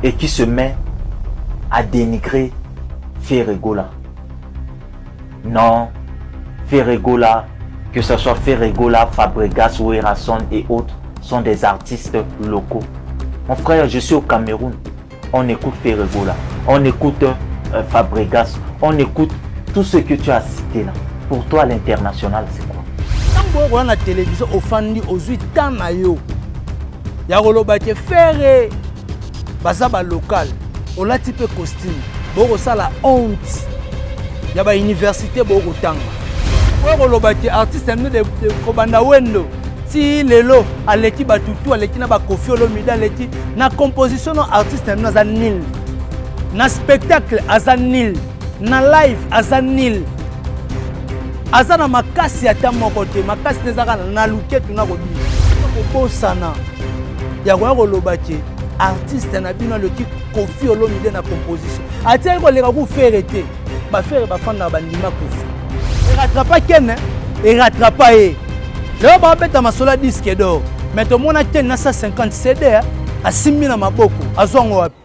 Et qui se met à dénigrer Ferre Gola. Non, Ferre Gola, que ce soit Ferre Gola, Fabregas, Werrason et autres, sont des artistes locaux. Mon frère, je suis au Cameroun. On écoute Ferre Gola, on écoute Fabregas, on écoute tout ce que tu as cité là. Pour toi, l'international, c'est quoi? Ntango okoya na télévision, ofandi, ozwi temps na yo ya koloba ke Ferre baza balocal, olati mpe costume, bokosala honte ya bauniversité, bokotanga oyo koloba ke artiste mino kobanda wendo ti lelo aleki batutu, aleki na baKoffi Olomide, aleki na composition. No, artiste na bino aza nil na spectacle, aza nil na live, aza nil, aza na makasi ata moko te. Makasi te, eza kaka na luketu na kobina. Kobosana ya koya koloba ke artiste na bino aleki Koffi Olomide na composition, atiaki koleka ku Ferre te. BaFerre bafandaka, bandima Koffi erattrapa Ken, erattrapa ye. Lelo babeta masolo ya disque d'or, mais tomona Ken na 150 CD asimbi na maboko, azwango wapi?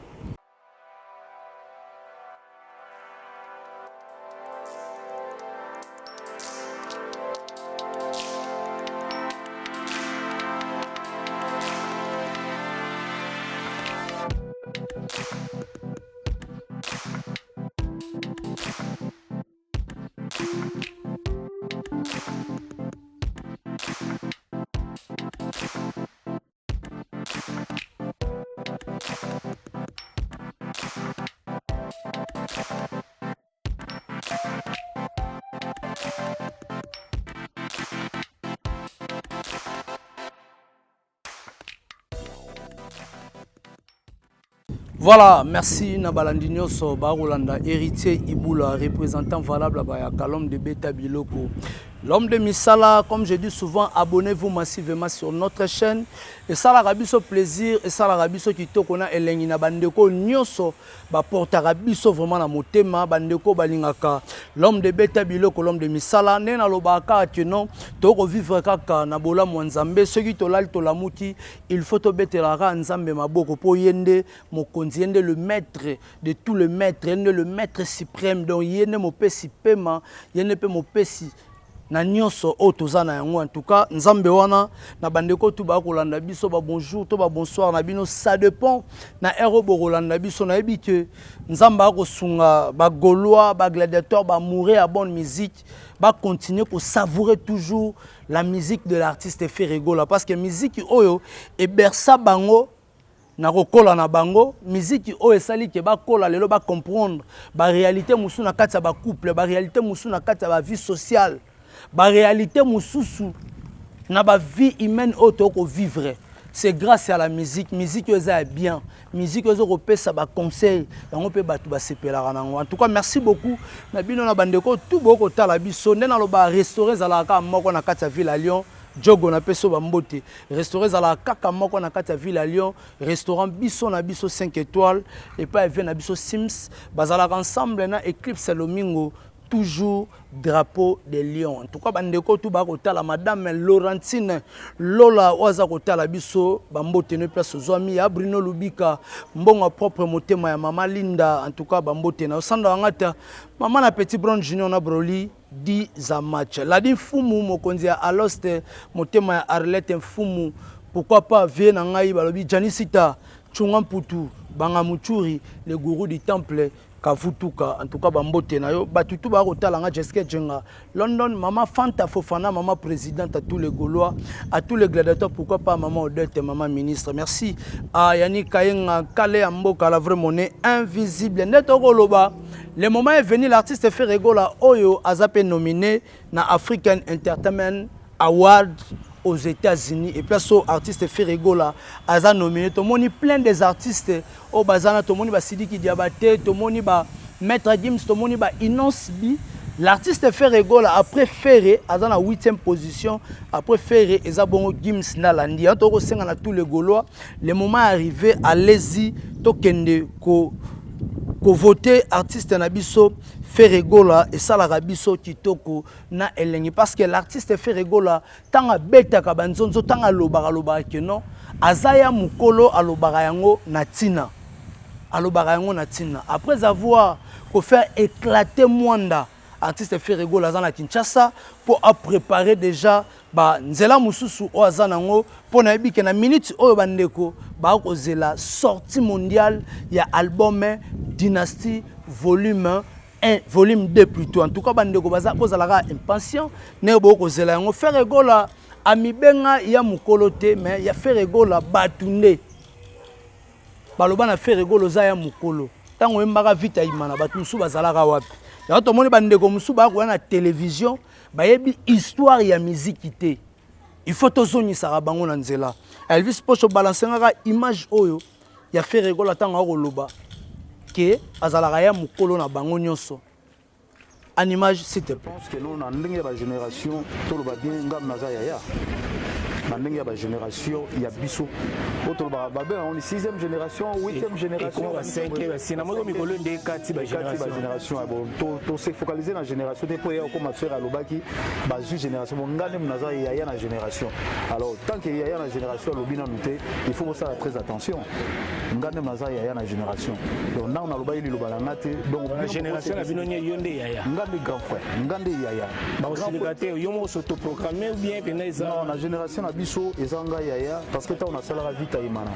Voilà, merci na balandi nyonso bakolanda Héritier Ibula, représentant valable bayaka, l'homme de Beta Biloko, l'homme de Misala. Comme je dis souvent, abonnez-vous massivement sur notre chaîne. Esalaka biso plaisir, esalaka biso kitoko na elengi na bandeko nyonso baportaka biso vraiment na motema, bandeko balingaka l'homme de Beta Biloko, l'homme de Misala. Ndenge nalobaka kaka ke non, tokovivre kaka na bolamu ya Nzambe. Soki tolali, tolamuki, il faut tobetelaka kaka Nzambe maboko, mpo ye nde mokonzi, ye nde le maître de tout le maître, ye nde le maître suprême. Donc ye nde mopesi pema, ye nde mpe mopesi na nyonso oyo toza na yango. En tout cas, Nzambe wana na bandeko tu bakolanda biso, babonjour to babonsoir na bino, ça dépend na heure oyo bokolanda biso. Nayebi ke Nzambe akosunga bagaulois, bagladiateur, baamoureux ya bonne musique, bacontinue kosavourer toujours la musique de l'artiste Ferre Gola, parce que musique oyo ebersa bango na kokola na bango, miziki oyo esali ke bakola lelo, bacomprendre baréalité mosusu na kati ya bacouple, baréalité mosusu na kati ya bavie sociale, baréalité mosusu na bavie humaine oyo tokovivre. C'est grâce à la musique. Musique oyo eza ya bien, musique oyo eza kopesa baconseil, yango mpe bato basepelaka nango. En tout cas, merci beaucoup na bino na bandeko tu bokotala biso. Nde naloba, restaurant ezalaka kaka moko na kati ya ville ya Lyon. Jogo, napesi yo bambote. Restaurant ezalaka kaka moko na kati ya ville ya Lyon, restaurant biso na biso 5 étoiles, epai eve na biso Sims bazalaka ensemble na Eclipse Lomingo, toujours drapeau de Lyon. En tout cas, bandeko tu bakotala, madame Laurentine Lola oyo aza kotala biso, bambote no place ozwami ya Bruno Lubika, mbongo propre, motema ya mama Linda. En tout cas, bambote na osanda wanga ta mama na Petit Brown Junior na Broli di Zamatch, Ladi Mfumu, mokonzi ya Aloste, motema ya Arlette Mfumu. Pourquoi pas vie na ngai, balobi Janisita Chunga Mputu Banga Muchuri, le gourou du temple Kavutuka. En tout cas, bambote na yo batutu bakotala nga, Jeske Jenga London, mama Fanta Fofana, mama présidente, à tous les Gaulois, à tous les gladiateurs, pourquoi pas mama Odette, mama ministre. Merci à Yannick Kayenga Kale ya mboka, la vraie monnaie invisible. Nde tokoloba, le moment est venu, l'artiste Ferre Gola oyo aza mpe nominé na African Entertainment Award aux États-Unis. Et place oyo artiste Ferre Gola aza nominé, tomoni plein des artistes oyo baza na, tomoni baSidiki Diabate, tomoni ba Maître Gims, tomoni ba Innoss'B. L'artiste Ferre Gola, après Ferre, aza na 8e position. Après Ferre, eza bongo Gims nalandi. Yango tokosenga na tous les Gaulois, le moment est arrivé, allez-y, tokende ko kovote artiste na biso Ferre Gola. Esalaka biso kitoko na elengi, parce que l'artiste Ferre Gola, ntango abetaka banzonzo, ntango alobaka, alobaka ke non, aza ya mokolo, alobaka yango na ntina. Alobaka yango na ntina après avoir kofaire éclater Mwanda. Artiste Ferre Gola aza na Kinshasa mpo apréparer déjà banzela mosusu oyo aza nango, mpo nayebi ke na minute oyo bandeko bakozela sortie mondiale ya album Dynastie volume 1, volume 2 plutôt. En tout cas, bandeko baza bozalaka impatient ndenge bokozela yango. Ferre Gola amibenga ya mokolo te, mais ya Ferre Gola, bato nde baloba na Ferre Gola oza ya mokolo. Ntango oyembaka Vita Imana, bato mosusu bazalaka wapi? Yango tomoni bandeko mosusu bakoya na télévision, bayebi histoire ya miziki te. Il faut tozongisaka bango na nzela. Elvis Pocho, balance ngaka image oyo ya Ferre Gola ntango akoloba ke azalaka ya mokolo na bango nyonso. En image, s'il te plaît. Pense que non, na ndenge ya bagénération, toloba bien, ngam naza yaya na ndenge ya bagénération ya biso oyo tolobaka, babenga ngo ni 6e génération, 8e génération. Namoko mikolo nde ekati. Bagénération, bon, tose focaliser na génération te mpo eya okoma. Ferre alobaki bazwi génération. Bon, nga nde naza yaya na génération. Alors, tant que yaya na génération alobi nanu te, il faut bosala très attention. Nga nde naza yaya na génération, donc ntango nalobaki liloba na nga te, donc génération na bino nye, yo nde yaya. Nga nde grand frère, nga nde yaya. Bakosilika te, yo moko s'autoproclamer ou bien pena eza? Non, na génération na biso eza nga yaya, parce que ntango nasalaka Vita Imana,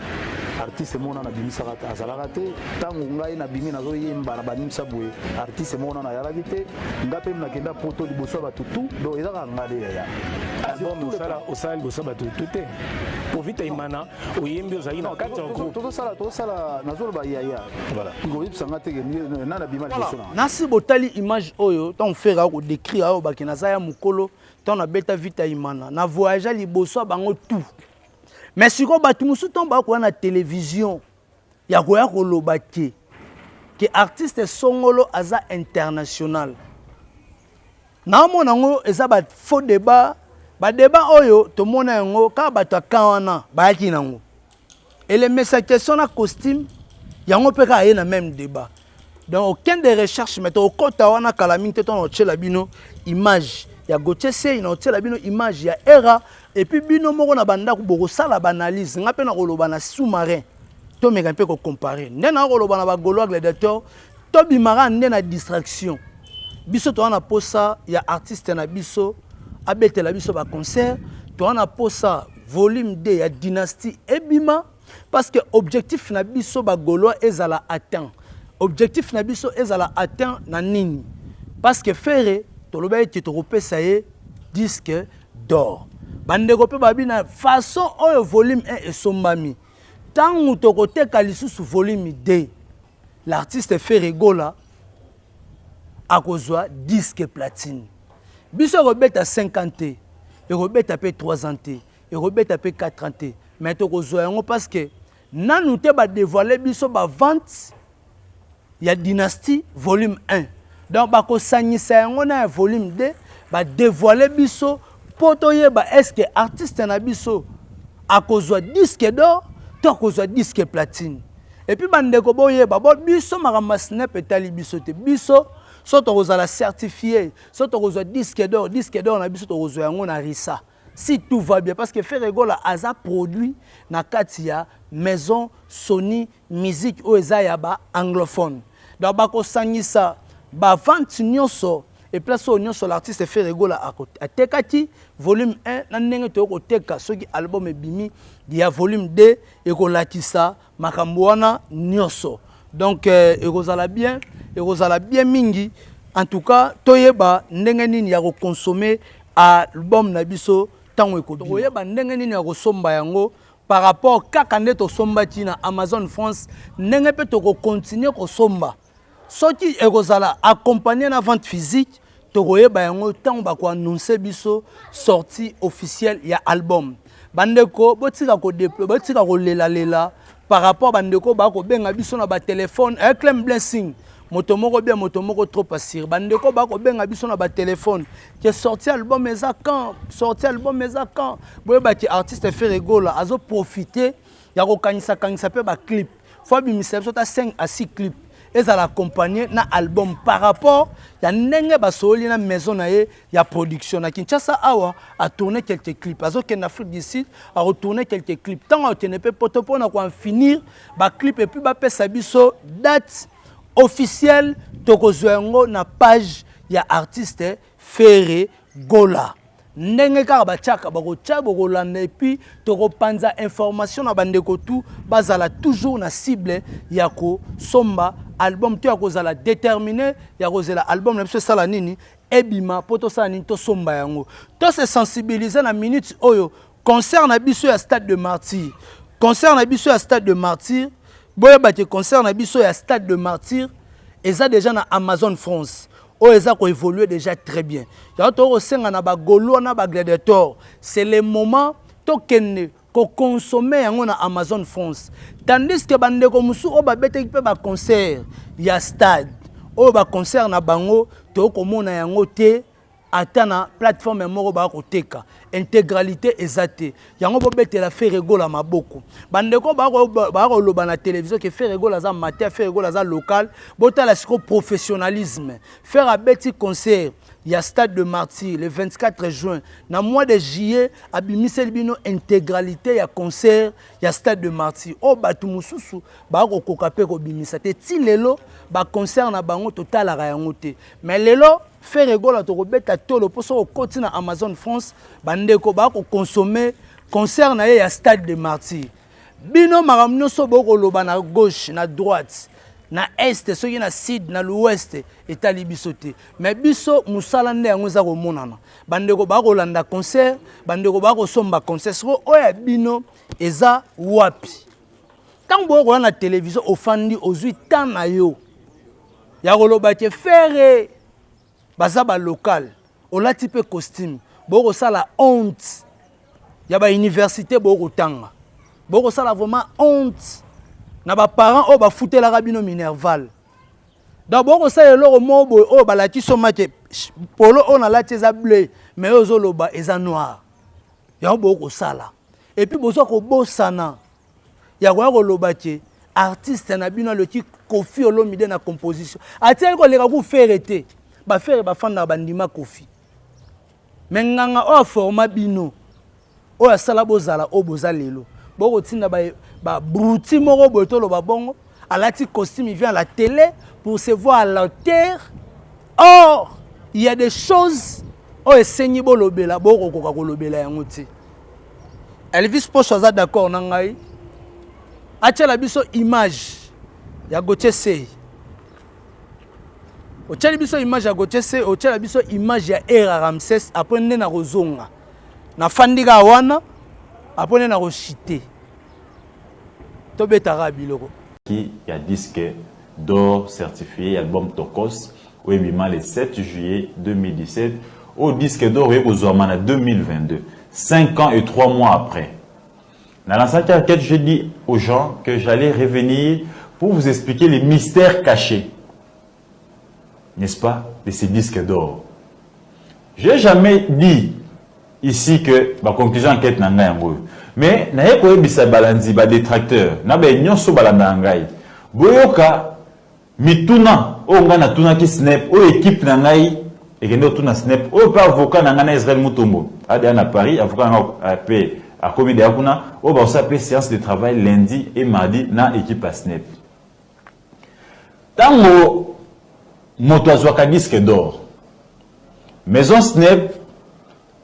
artiste moko nano abimisaka azalaka te. Ntango ngai nabimi, nazoyemba na banimisa boye, artiste moko nano ayalaki te. Nga mpe nakenda Poto liboso ya bato tu, donc eza kaka nga nde yaya. Album osala liboso ya bato tu te, po Vita Imana oyembi, ozalaki na kati ya groupe. Tozosala, tozosala, nazoloba yaya, koyebisanga te nani abima liboso na. Nasi botali image oyo, ntango Ferre akodécrire oyo bake naza ya mokolo, ntango nabeta Vita Imana, na voyage liboso ya bango tout. Mais sikoyo bato mosusu, ntango bakoya na télévision ya koya koloba ke artiste songolo aza international, naomona yango eza bafaux débat. Badébat oyo tomona yango kaka bato ya kan wana bayaki nango, elemesa question na costume yango mpe kaka ye na même débat. Donc aucun de recherche, mais tokokɔta wana kala mingi te. Ntango otiela bino image ya Gautier Sey, na otiela bino image ya Era, et puis bino moko na bandako bokosala baanalyse. Nga mpe na koloba na sous-marin, tomeka mpe kocomparer nde na koloba na bagaulois gladiateur. Tobimaka nde na distraction. Biso toza na posa ya artiste na biso abetela biso baconcert. Toza na posa volume 2 ya Dynastie ebima, parce que objectif na biso bagaulois ezala atteint. Objectif na biso ezala atteint na nini? Parce que Ferre, toloba ete tokopesa ye disque d'or. Bandeko mpe babi na façon oyo volume 1 esombami, ntango tokoteka lisusu volume 2, l'artiste Ferre Gola akozwa disque platine. Biso ekobeta 5 ans te, ekobeta mpe 3 ans te, ekobeta mpe 4 ans te, mais tokozwa yango, parce que nanu te badévoile biso bavente ya Dynastie volume 1. Donc bakosangisa yango na ya volume 2, badévoile biso mpo toyeba est ce que artiste na biso akozwa disque d'or to akozwa disque platine. Et puis bandeko, boyeba bo biso makambo ya SNEP etali biso te. Biso so tokozala certifié, so tokozwa disque d'or, disque d'or na biso tokozwa yango na Risa, si tout va bien, parce que Ferre Gola aza produit na kati ya maison Sony Musique oyo eza ya baanglophone. Donc bakosangisa bavente nyonso e place oyo nyonso l'artiste Ferre Gola atekaki volume 1 na ndenge toyei koteka. Soki album ebimi ya volume 2, ekolakisa makambo wana nyonso. Donc ekozala bien, ekozala bien mingi. En tout cas, toyeba ndenge nini ya koconsommer album na biso ntango ekobima, tokoyeba ndenge nini ya kosomba yango par rapport kaka nde tosombaki na Amazon France, ndenge mpe tokocontinuer kosomba. Soki ekozala accompagné na vente physique, tokoyeba yango ntango bakoannonce biso sortie officielle ya album. Bandeko, botika botika kolelalela par rapport bandeko bakobenga biso na batelefone. Clem Blessing, moto moko bien, moto moko trop assuré. Bandeko bakobenga biso na batelefone ke sortie album eza quand, sortie album eza quand? Boyebaki artiste Ferre Gola azoprofite ya kokangisa-kangisa mpe baclip. Faut abimisa biso ta 5 à 6 clip. Ezala accompagné na album par rapport ya ndenge basololi na maison na ye ya production na Kinshasa. Awa a tourné quelques clips, azokende Afrique du Sud, aretourne quelques clips. Ntango akende mpe poto mpona koen finir baclip, et puis bapesa biso date officielle, tokozwa yango na page ya artiste Ferre Gola. Ndenge kaka batiaka, bakotya, bokolanda, et puis tokopanza information na bandeko tu bazala toujours na cible ya kosomba album to ya kozala déterminé ya kozela album na biso esala nini, ebima, mpo tosala nini, tosomba yango, to se sensibiliser na minute oyo. Concert na biso ya Stade de Martyr, concert na biso ya Stade de Martyr, boyeba ke concert na biso ya Stade de Martyr eza déjà na Amazon France oyo eza koévolue déjà très bien. Yango tokosenga na bagaulois na bagladiator, c'est le moment tokende kokonsome yango na Amazon France, tandis que bandeko mosusu oyo babetaki mpe baconcert ya stade oyo, baconcert na bango tokomona yango te ata na plateforme moko baya koteka intégralité eza te. Yango bobetela Ferre Gola maboko. Bandeko baya koloba na télévision ke Ferre Gola aza amateur, Ferre Gola aza local, botala sikoyo professionnalisme. Ferre abeti concert ya Stade de Martyr le 24 juin. Na mois de juillet abimiseli bino intégralité ya concert ya Stade de Martyr oyo bato mosusu baya kokoka mpe kobimisa te. Ti lelo baconcert na bango totalaka yango te, mais lelo Ferre Gola tokobeta tolo mpo soki okoti na Amazon France, bandeko baya kokonsome concert na ye ya Stade de Martyr. Bino makambo nyonso bokoloba na gauche, na droite, na est, soki na sud, na l'ouest, etali biso te. Mais biso mosala nde yango eza komonana. Bandeko bakolanda concert, bandeko bakosomba concert. Sikoyo oyo ya bino eza wapi? Ntango boyokola na télévision, ofandi, ozwi temps na yo ya koloba ke Ferre baza balocal, olati mpe costume, bokosala honte ya bauniversité, bokotanga, bokosala vraiment honte na baparent oyo bafutelaka bino minerval. Donc bokosala eloko moko boye oyo balati so make polo oyo nalati eza bleu, mais oyo ozoloba eza noir. Yango bokosala, et puis bozwa kobosana ya koya koloba ke artiste na bino aleki Koffi Olomide na composition, atiaki koleka ku Ferre te. Baferre bafandaka, bandima Koffi, mais nganga oyo aforma bino, oyo asala bozala oyo boza lelo, bokotinda babruti moko boye, toloba bongo, alati costume, il vient à la télé pour se voir à la terre. Or il y a des choses oyo esengi bolobela, bokokoka kolobela yango te. Elvis Pocho aza d'accord na ngai, atiela biso image ya Gautier Sey. Otieli biso image ya Gautier Sey, otiela biso image ya Era Ramses. Après nde na kozonga, nafandi kaka wana. Après nde na koshite, tobetaka biloko. Ya disque d'or certifié, album Tokos oyo ebima le 7 juillet 2017, oyo disque d'or oye kozwama na 2022, 5 ans et 3 mois après. Nalançaki enquête, j'ai dit aux gens que j'allais revenir pour vous expliquer les mystères cachés, n'est-ce pas, de ces disques d'or. J'ai jamais dit ici que ma conclusion enquête na ngai yango oyo, mais naye koyebisa balandi, badétracteur na baye nyonso balanda na ngai, boyoka mituna oyo ngai natunaki SNEP, oyo équipe na ngai ekende kotuna SNEP, oyo mpe avocat na ngai na Israel Mutombo adeya na Paris, avocat na ngai mpe akomi deya kuna, oyo bakosala mpe séance de travail lundi et mardi na équipe ya SNEP. Ntango moto azwaka disque d'or, maison SNEP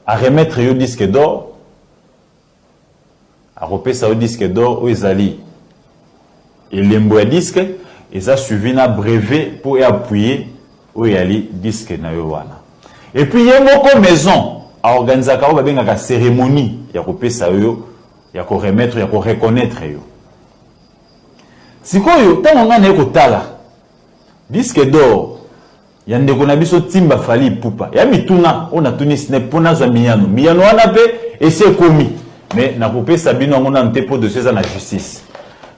aremettre yo disque d'or, akopesa yo disque d'or oyo ezali elembo ya disque, eza suivi na brevet mpo eappuye oyo eyali disque na yo wana. Et puis ye moko maison aorganisaka oyo babengaka cérémonie ya kopesa yo, ya koremettre, ya koreconnaître yo. Sikoyo ntango ngai naye kotala disque d'or ya ndeko na biso Timba Fally Ipupa, ya mituna oyo natuni SNEP mpo nazwa miyano, miyano wana mpe esi ekomi, mais nakopesa bino yango nanu te mpo dossier eza na justice.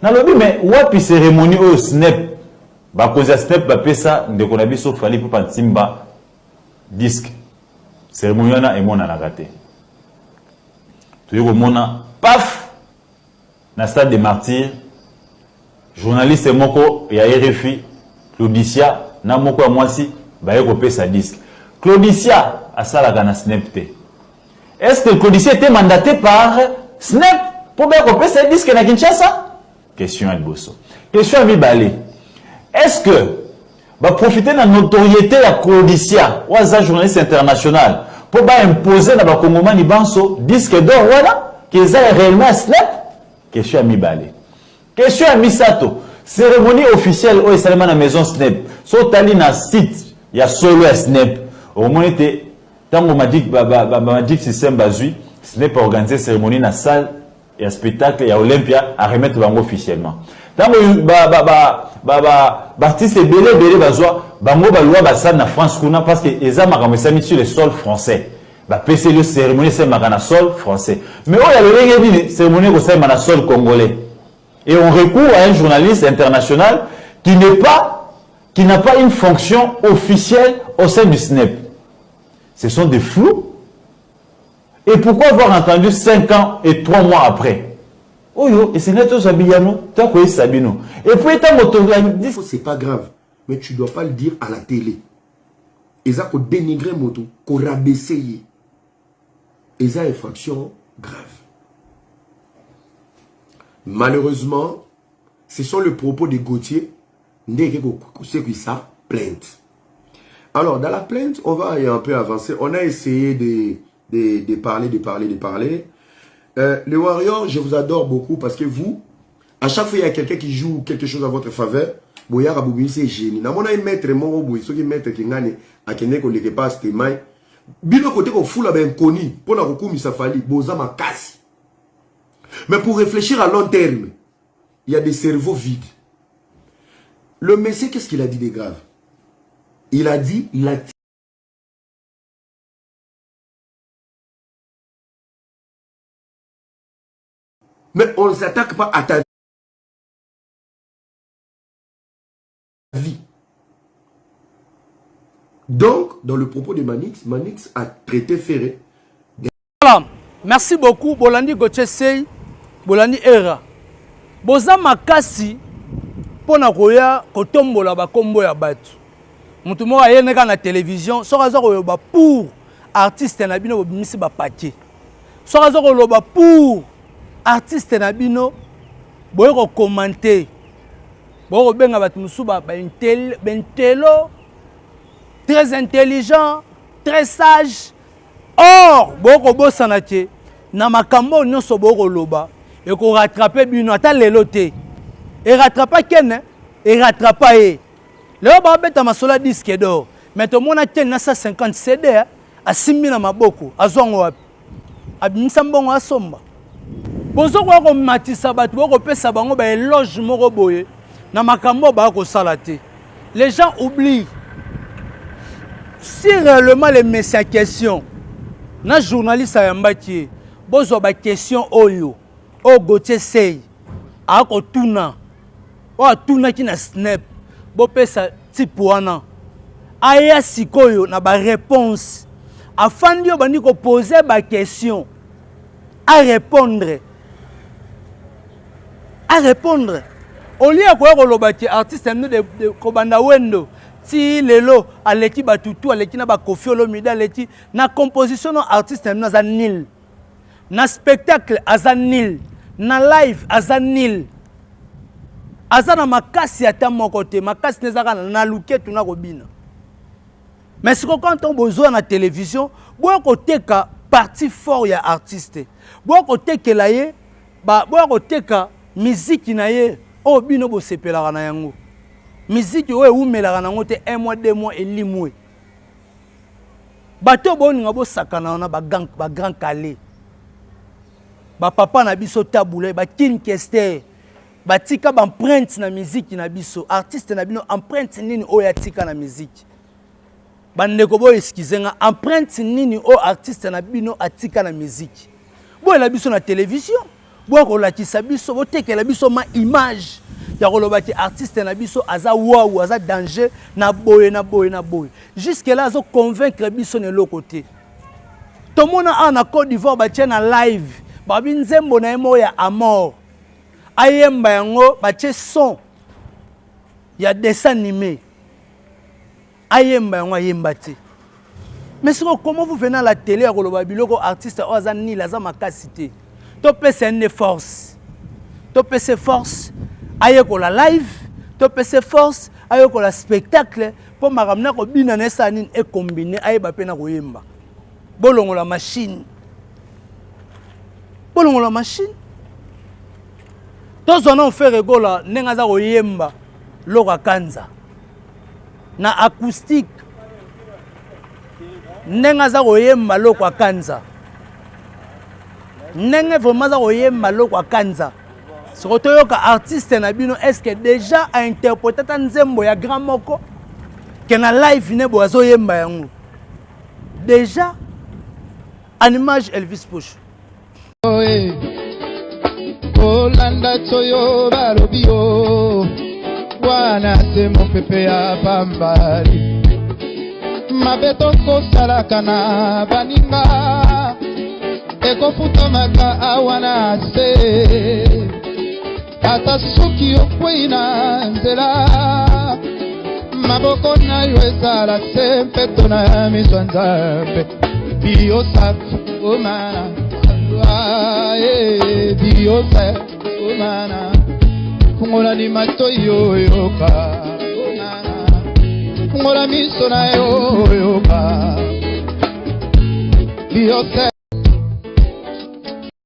Nalobi, mais wapi cérémonie oyo SNEP, bakonzi ya SNEP bapesa ndeko na biso Fally Ipupa Ntimba disque? Cérémonie wana emonanaka te. Toyei komona paf na Stade de Martyr, journaliste moko ya RFI. Claudicia na moko ya mwasi baye kopesa disque. Claudicia asalaka na SNEP te. Est-ce que Claudicia était mandaté par SNEP mpo baya kopesa ye disque na Kinshasa? Question ya liboso. Question ya mibale. Est-ce que ba profiter na notoriété ya Claudicia oyo aza journaliste international mpo ba imposer na bakongomani banso disque d'or wana ke eza réellement ya SNEP? Question ya mibale. Question ya misato, ceremonie officielle oyo esalema na maison SNEP, so otali na site ya solo ya SNEP, okomona ete ntango Magic, ba, ba, ba, Magic System bazwi SNEP a organiser cérémonie na salle ya spectacle ya Olympia a remettre bango officiellement. Ntango ba, ba, ba, ba, ba, ba artiste ebele ebele bazwa bango balwa basale na France kuna parce que eza makambo esalemi sur le sol français. Bapeseli yo cérémonie esalemaka na sol français. Mais oyo ya lolenge nini cérémonie ekosalema na sol congolais? Et on recourt à un journaliste international qui n'est pas, qui n'a pas une fonction officielle au sein du SNEP. Ce sont des flous. Et pourquoi avoir entendu 5 ans et 3 mois après? Oyo, esengeli tozwa biyano, tokoyebisa bino. Et puis ntango tolandi, c'est pas grave, mais tu dois pas le dire à la télé. Eza ko dénigrer moto, ko rabaisser ye. Eza infraction grave. Malheureusement, ce sont les propos de Gauthier ndenge kosekwisa plainte. Alors, dans la plainte, on va un peu avancer. On a essayé de, de, de parler, de parler, de parler. Les Warriors, je vous adore beaucoup parce que vous, à chaque fois, il y a quelqu'un qui joue quelque chose à votre faveur. Boyaka bobimi se génie. Namona ye maître moko boye, soki maître kingani akende koleka pa stemai. Bino kote kofula ba inconnu mpona kokumisa Fally, boza makasi. Mais pour réfléchir à long terme, il y a des cerveaux vides. Le monsieur, qu'est-ce qu'il a dit de grave? Il a dit la Mais on ne s'attaque pas à ta vie. Donc, dans le propos de Manix, Manix a traité Ferré. Voilà, merci beaucoup Bolandi Gauthier Sey, Bolandi Era. Boza makasi pona koya kotombola bakombo ya bato. Moto moko aye neka na télévision, soki aza koloba pour artiste na bino bobimisi ba paquet. Soki aza koloba pour artiste na bino boye ko commenter. Boye kobenga bato mosusu ba ba intello, très intelligent, très sage. Or bokobosana ke na makambo oyo nyonso bokoloba ekorattrape bino ata lelo te. Erattrapa Ken, erattrapa ye. Lelo babeta masolo ya disque d'or, mais tomona Ken na 150 CD asimbi na maboko, azwa yango wapi? Abimisa mbongo asomba. Bozokoka komatisa bato, bokopesa bango ba éloge moko boye na makambo oyo bakosala te. Les gens oublient. Si réellement les messieurs en question, na journaliste ayambaki ye, bozwa ba question oyo, oyo Gauthier Sey akotuna, oyo atunaki na SNEP, bopesa type wana aya sikoyo na ba réponse. Afandi oyo bandi koposer ba question, a répondre. A répondre. Au lieu ya koya koloba ke artiste na bino de kobanda wendo ti lelo aleki batutu, aleki na ba Koffi Olomide, aleki na composition no artiste na bino aza nul, na spectacle aza nul, na live aza nul, aza na makasi ata moko te, makasi na eza kaka na luketu na kobina. Mais sikoyo quand on bozoya na télévision, boya koteka parti fort ya artiste, boya kotekela ye ba, boya koteka miziki na ye oyo bino bosepelaka na yango. Miziki oyo ewumelaka nango te 1 mois 2 mois elimwe. Bato boninga bosakana wana ba gang, ba grand calé. Ba papa na biso Tabu ba King Kester, batika ba empreinte na miziki na biso. Artiste na bino empreinte nini oyo atika na miziki? Bandeko boyo excuse nga, empreinte nini oyo artiste na bino atika na miziki? Boyela biso na télévision, boya kolakisa biso, botekela biso ma image ya koloba ke artiste na biso aza wawu, aza danger na boye na boye na boye. Jusque là azo convaincre biso na eloko te. Tomona awa na Côte d'Ivoire batie na live, babi nzembo na ye moko ya Amor ayemba yango, batie son ya dessin animé. Ayemba yango ayemba te. Mais sikoyo comment vous venez à la télé ya koloba biloko artiste oyo aza nil aza makasi te. Topesa ye nde force. Topesa ye force ayekola live, topesa ye force ayekola spectacle mpo makambo na kobina na esala nini ekombine ayeba mpe na koyemba. Bolongola machine. Bolongola machine. Tozwa na Ferre Gola ndenge aza koyemba loka kanza. Na acoustique ndenge aza koyemba loko akanza ndenge vraiment aza koyemba loko akanza soko toyoka artiste na bino est ce que déjà ainterprete ata nzembo ya grand moko ke na live ne boye azoyemba yango déjà en image Elvis Pocho. Kolanda toyo balobi yo wana se mopepe ya pambali mabe tokosalaka na baninga ekofutamaka awa na se ata soki okwei na nzela maboko na yo ezala se mpeto na miso ya nzambe biyosa omana biyosa omana fungolani matoi oyoka omana fungola miso na yo oyoka biyosa.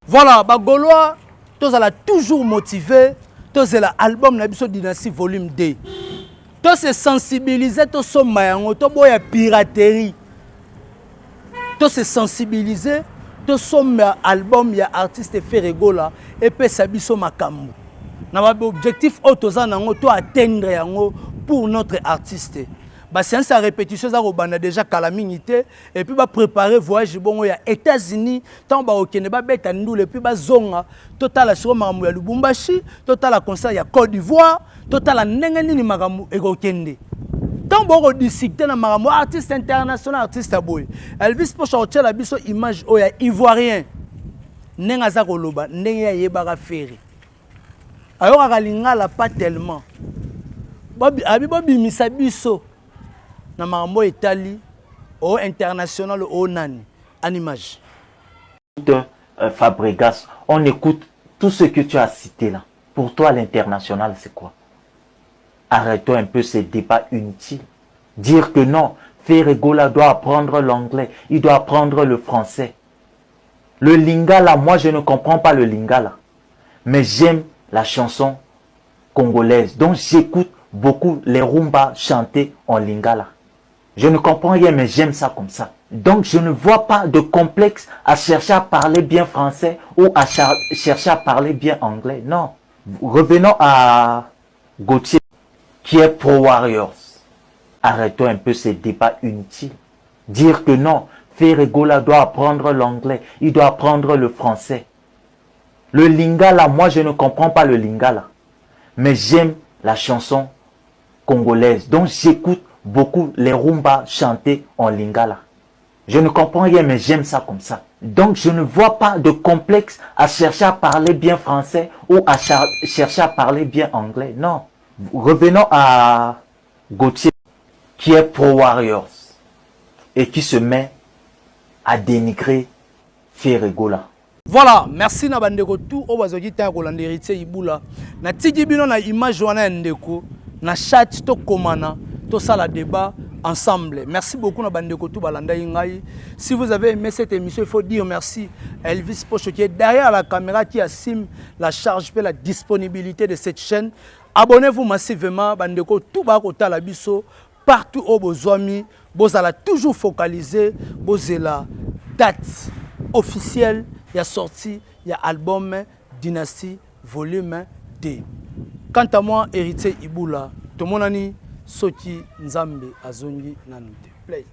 Voilà, ba Gaulois, tozala toujours motivé, tozela album na biso Dynastie volume 2. To se sensibiliser, to somba yango, to boya piraterie. To se sensibiliser, to somba album ya artiste Ferre Gola epesa biso makambo. Na ba objectif oyo toza nango, to atteindre yango pour notre artiste. Ba séance ya répétition eza kobanda déjà kala mingi te. Et puis ba préparer voyage bongo ya États-Unis tant ba okende ba beta ndule et puis ba zonga totala siko makambo ya Lubumbashi, totala concert ya Côte d'Ivoire, totala ndenge nini makambo ekokende. Tant boko discuter na makambo artiste international artiste ya boye. Elvis Pocho akotiela biso image oyo ya Ivoirien ndenge aza koloba ndenge ayebaka Ferre. Ayokaka lingala pas tellement. Abi bobimisa biso na makambo etali o international o nani en image. Fabregas, on écoute tout ce que tu as cité là. Pour toi, l'international, c'est quoi? Arrêtons un peu ces débats inutiles. Dire que non, Ferre Gola doit apprendre l'anglais, il doit apprendre le français. Le lingala, moi je ne comprends pas le lingala. Mais j'aime la chanson congolaise. Donc j'écoute beaucoup les rumba chantés en lingala. Je ne comprends rien, mais j'aime ça comme ça. Donc je ne vois pas de complexe à chercher à parler bien français ou à chercher à parler bien anglais. Non. Revenons à Gauthier qui est pro Warriors. Arrêtons un peu ces débats inutiles. Dire que non, Ferre Gola doit apprendre l'anglais, il doit apprendre le français. Le lingala, moi je ne comprends pas le lingala. Mais j'aime la chanson congolaise. Donc j'écoute beaucoup les rumba chantés en lingala. Je ne comprends rien, mais j'aime ça comme ça. Donc je ne vois pas de complexe à chercher à parler bien français ou à chercher à parler bien anglais. Non. Revenons à Gauthier qui est pro Warriors et qui se met à dénigrer Ferre Gola. Voilà, merci na bandeko tout oyo bazwaki temps ya kolanda Héritier Ibula. Natiki bino na image wana ya ndeko na chat tokomana tosala débat ensemble. Merci beaucoup na bandeko tout balandaki ngai. Si vous avez aimé cette émission, il faut dire merci à Elvis Pocho qui est derrière la caméra, qui assume la charge et la disponibilité de cette chaîne. Abonnez-vous massivement bandeko tout bakotala biso partout oyo bozwami. Bozala toujours focalisé, bozela date officielle ya sortie ya album Dynastie volume 2. Quant à moi, Héritier Ibula, tomonani soki Nzambe azongi nanu te. Play.